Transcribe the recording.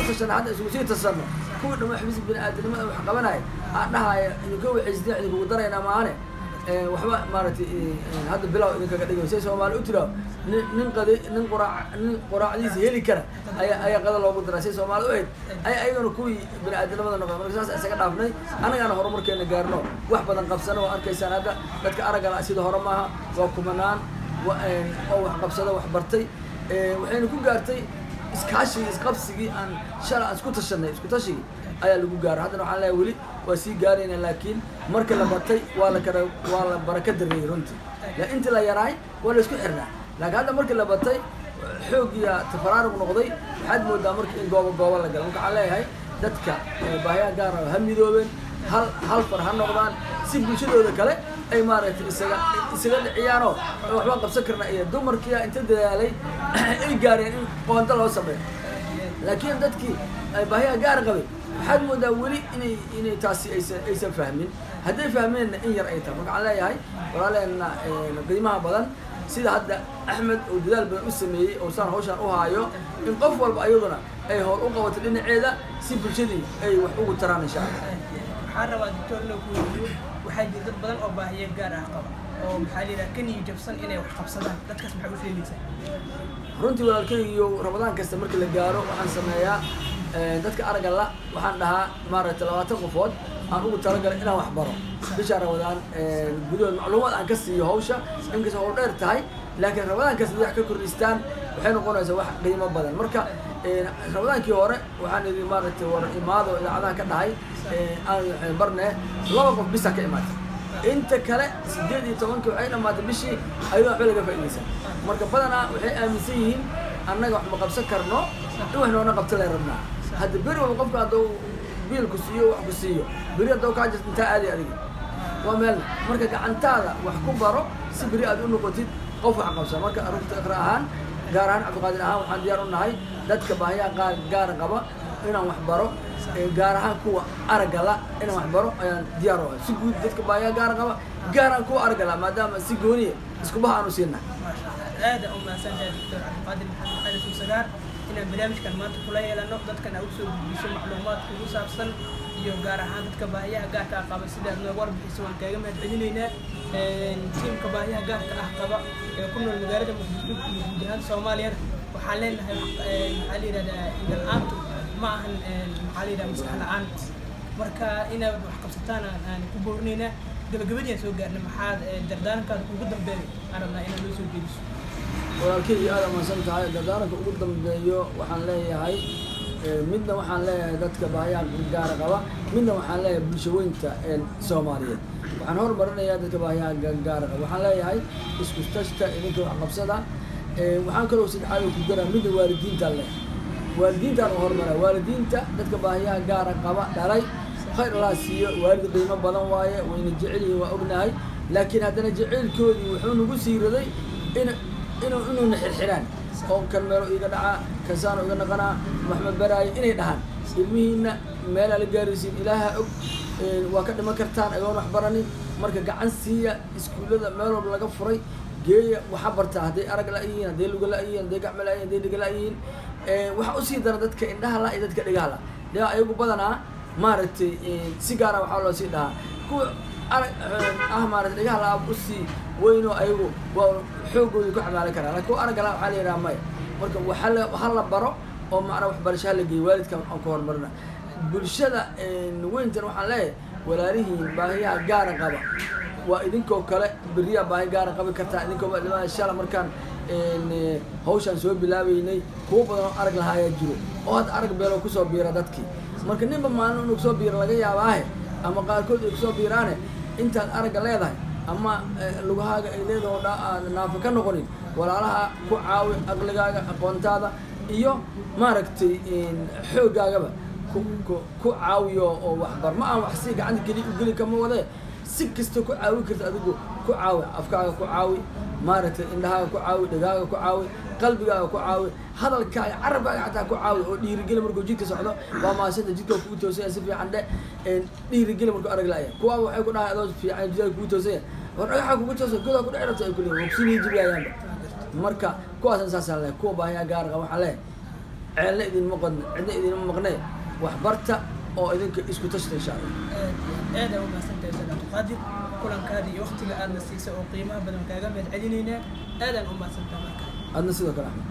tashanay, hadda isugu sii tashanno. Kuwii dhamma xafiiska bini-aadamnimada wax qabanaya aan dhahaya idinka waxaysdiin idinkugu daraynaa maahane, waxba maaragtay hadda bilow idinkaga dhigay. Say Soomaali u tiraa, nin qadi, nin quraac, nin quraacdiisa heli kara ayaa qada loogu daraa. Say Soomaali u ahayd ayaa ayagana kuwii bini-aadamnimada noqda. Marka saas isaga dhaafnay, annagaana horumarkeena gaarno, wax badan qabsano oo arkaysaan. Hadda dadka araggala sida hore maaha, waa kumanaan oo wax qabsada, wax bartay. Waxayna ku gaartay iskaashigii, isqabsigii aan shalay aan isku tashanay, isku tashigii ayaa lagu gaaray. Haddana waxaan leeyahay weli waa sii gaarayna, laakiin marka la batay waa la kara, waa la baraka dareeyey runtii. La intii la yaraay waa la isku xirnaa, laakiin hadda markii la batay xoog iyo tafaraaruq noqday. Waxaad moodaa marka in goobo goobo la galo. Marka waxaan leeyahay dadka baahiyaha gaara ha midoobeen, hal hal far ha noqdaan, si bulshadooda kale ay maaragtay isaga dhiciyaanoo waxbaan qabsan karna. Iyo dumarkiia inta dadaalay ay gaareen in qoonto loo sameeyo, laakiin dadkii ay baahiyaha gaar qabay waxaad moodaa weli inay taasi aysan fahmin. Hadday fahmeenna in yar ay tahay. Marka waxaan leeyahay walaaleenna qiimaha badan, sida hadda Axmed uu dadaal badan u sameeyey oo saan hawshaan u haayo, in qof walba ayaduna ay howl u qabato dhinaceeda si bulshadii ay wax ugu taraan, insha Allah. Waxaan rabaa, doctor, inuu ku weydiiyo: waxaa jira dad badan oo baahiyo gaar ah qaba oo, maxaa la yidhaha, ka niyo jabsan inay wax qabsadaan. Dadkaas maxaa u sheegaysaa? Runtii walaalkaygiyo, Ramadaan kasta markii la gaaro waxaan sameeyaa dadka aragga la waxaan dhahaa maaragtay 20 qofood aan ugu talagalay inaan wax baro bisha Ramadaan gudahood, macluumaad aan ka siiyo hawsha. Inkastoo hawl dheer tahay, laakiin Ramadaan kasta wax ka kordhistaan waxay noqonaysaa wax qiimo badan. Marka Ramadaankii hore waxaan idhi maaragtay war imaado, idaacadaha ka dhahay aan barne. Laba qof bisa ka imaatay, inta kale 18-kii waxay dhamaatay bishii ayadoo waxba laga faa'iidaysan. Marka badanaa waxay aaminsan yihiin annaga wax ma qabsan karno, in wax noona qabta leen rabnaa. Hadda beri walba qofka hadduu biil ku siiyo, wax ku siiyo, beri hadduu kaa jirto intaa aadi adiga waa meel. Marka gacantaada wax ku baro si beri aad u noqotid qof wax qabsan. Marka rugta Iqra ahaan, gaar ahaan Cabdiqaadir ahaan, waxaan diyaar u nahay dadka baahiyaha qaar gaara qaba inaan wax baro, gaar ahaan kuwa aragga la inaan wax baro ayaan diyaar u ahay. Si guud dadka baahiyaha gaara qaba, gaar ahaan kuwa aragga la, maadaama si gooniya iskubaha aanu siinaa. Maasha Allah, aada u mahadsantahay, Doctor Cabdiqaadir Maxamed Cali Suusagaar, inaan barnaamijkan maanta kula yeelano, dadkan aa usoo gudbiso macluumaad kugu saabsan iyo gaar ahaan dadka baahiyaha gaarka ah qaba. Sidaad nooga warbixiso waan kaaga mahad celinaynaa. Tiimka baahiyaha gaarka ah qaba ee ku nool magaalada Muqdisho iyo guud ahaan Soomaaliyana waxaan leenahay, maxaa la yidhahdaa, indha la-aantu ma ahan, maxaa la yidhahdaa, maskax la-aan. Marka inaad wax qabsataan aan ku boorinaynaa. Gabagabadii aan soo gaarnay, maxaad dardaarankaada kugu dambeeyo aan rabnaa inaad noo soo jeediso? Walaalkeygi, aada mahadsan tahay. Dardaaranka ugu dambeeyo waxaan leeyahay, midna waxaan leeyahay dadka baahiyaha gaara qaba, midna waxaan leeyahay bulshaweynta Soomaaliyeed. Waxaan hormarinayaa dadka baahiyaha gaara qaba. Waxaan leeyahay isku tashta, idinka wax qabsada. Waxaan kaloo saddexaad ku daraa midna waalidiintaan leeyahay, waalidiintaan u hormaraa. Waalidiinta dadka baahiyaha gaara qaba dhalay, khayr Allah siiyo, waalid qiimo badan waaye, wayna jecel yihiin, waa ognahay. Laakiin haddana jaceylkoodii wuxuu nagu siiraday in inuu inuuna xirxiraan oo kan meelo iga dhacaa, kan saano iga naqanaa, maxmed baraayo inay dhahaan. Ilmihiina meelaa la gaaraysiin Ilaaha og, waa ka dhiman kartaan agoon wax baranin. Marka gacan siiya, iskuullada meel walba laga furay geeya, waxa bartaa hadday arag la-yihiin, hadday luga la-yihiin, hadday gacmo la-yihin, hadday dhiga la-yihiin. Waxaa usii dara dadka indhaha la iyo dadka dhigaha la dee ayagu badanaa maaragtay si gaara waxaa loo sii dhahaa. Kuwa arag ah maaragtay dhigaha la usii weynoo ayagu waa xoogoodii ku xamaalan karaa, lakin kuwa aragga la waxaa la yidhaha maya. Marka waxa la ha la baro oo macnaa waxbarasho ha la geeyo. Waalidka aan ku horumarina. Bulshada weyntan waxaan leeyahay, walaalihiin baahiyaha gaara qaba waa idinkoo kale, beriyaa baahi gaara qabi kartaa idinkoo shala. Markaan hawshaan soo bilaabeynay kuwo badan oo arag lahaayaa jiro oo hadda arag beelo kusoo biira dadkii. Marka ninba maalin inuu kusoo biira laga yaabaahe, ama qaarkood ay kusoo biiraane. Intaad aragga leedahay ama lugahaaga ay leedahay oo aad naafa ka noqonin, walaalaha ku caawi aqligaaga, aqoontaada iyo maaragtay xooggaagaba ku caawiyo oo waxbar. Ma aan wax si gacanta geli u geli kama wadee, si kasta ku caawi karta adigu ku caawi. Afkaaga ku caawi, maaragtay indhahaaga ku caawi, dhegahaaga ku caawi, qalbigaaga ku caawi, hadalkaaga, carabkaaga xataa ku caawi oo dhiirigeli. Markuu jidka socdo, waa maasanta, jidka kugu toosanya, si fiican dhe, dhiirigeli. Markuu arag laaya, kuwa waxay ku dhahay adoo fiican jidka kugu toosanya, war dhagaxa kugu toosan, godaa ku dhici rabta ay kuleeyihin, waa kusii jibiyayaanba. Marka kuwaasna saasaan leeyahay. Kuwa baahiyaa gaar qaba waxaan leeyahay Ceelna idinma qodna, cidna idinma maqnee, waxbarta oo idinka isku tashta, insha Allah. Aad iyo aad aad u mahadsantahay, Ustaad Cabdiqaadir. Kulankaada iyo waqtiga aadna siisay oo qiimaha badan kaaga mahad celinaynaa. Aadaan u mahadsantahay marka. Adna sidoo kale, Axmed.